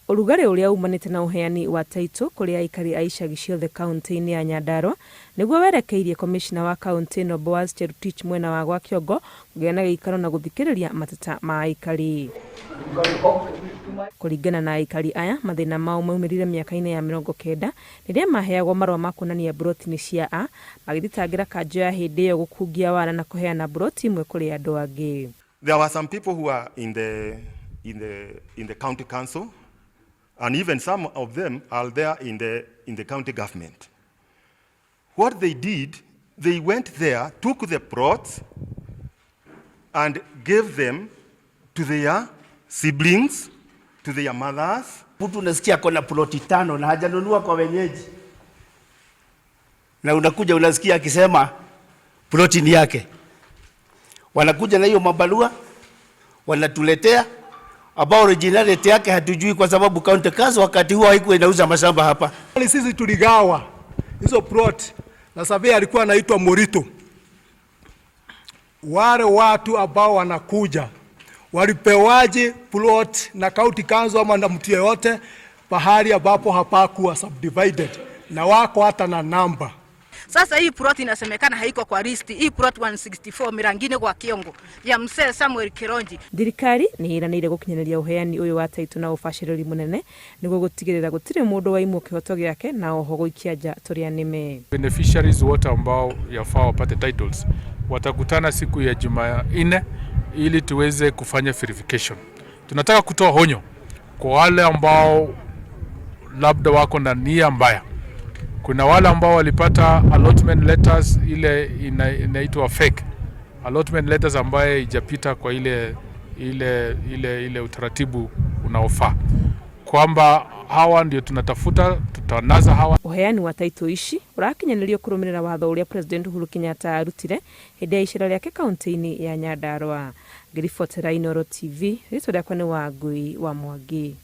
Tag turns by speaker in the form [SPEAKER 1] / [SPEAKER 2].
[SPEAKER 1] Ũrugarĩ ũrĩa umanĩte na ũheani wa taitũ kũrĩ aikari a icagi ciothe kauntĩ-inĩ ya Nyandarua nĩguo werekeirie komĩcina wa kauntĩ ĩno Boaz Cherutich mwena wa gwa kĩongo kũgĩa na gĩikaro na gũthikĩrĩria mateta ma aikari. Kũringana na aikari aya, mathĩna mao maumĩrire mĩaka-inĩ ya 90 rĩrĩa maheagwo marũa ma kuonania mburoti nĩ cia a, magĩthitangĩra kanjũ ya hĩndĩ ĩyo gũkungia wara na kũheana mburoti imwe kũrĩ andũ angĩ.
[SPEAKER 2] There were some people who are in the county council, and even some of them are there in the county government. What they did, they went there, took the plots, and gave them to their siblings, to their mothers.
[SPEAKER 3] Mtu unasikia ako na ploti tano na hajanunua kwa wenyeji, na unakuja unasikia akisema ploti ni yake. Wanakuja na hiyo mabarua wanatuletea, ambao originality yake hatujui, kwa sababu county council wakati huo haikuwa inauza mashamba hapa.
[SPEAKER 4] Sisi tuligawa hizo plot na surveyor alikuwa anaitwa Morito. Wale watu ambao wanakuja walipewaje plot na county council ama na mtu yeyote pahali ambapo hapakuwa subdivided na wako hata na namba?
[SPEAKER 5] Sasa hii plot inasemekana haiko kwa list. Hii plot 164 Mirangini kwa Kiongo ya mzee Samuel Kironji.
[SPEAKER 1] Thirikari nĩ ĩranĩire gũkinyanĩria ũheani ũyũ wa taitũ na ũbacĩrĩri mũnene nĩguo gũtigĩrĩra gũtirĩ mũndũ waimwo kĩhoto gĩake na oho gũikia nja tũrĩa nĩme.
[SPEAKER 6] Beneficiaries wote ambao yafaa wapate titles watakutana siku ya Jumanne ili tuweze kufanya verification. Tunataka kutoa onyo kwa wale ambao labda wako na nia mbaya. Kuna wale ambao walipata allotment letters ile inaitwa fake allotment letters ambaye haijapita kwa ile utaratibu unaofaa, kwamba hawa ndio tunatafuta, tutanasa hawa.
[SPEAKER 1] Ũheani wa taitũ ici ũrakinyanĩrio kũrũmĩrĩra watho ũrĩa President Uhuru Kenyatta arutire hĩndĩ ya icera rĩake kaunti-inĩ ya Nyandarua. Ngĩribotera Inooro TV, rĩtwa rĩakwa nĩ Wangui wa Mwangi.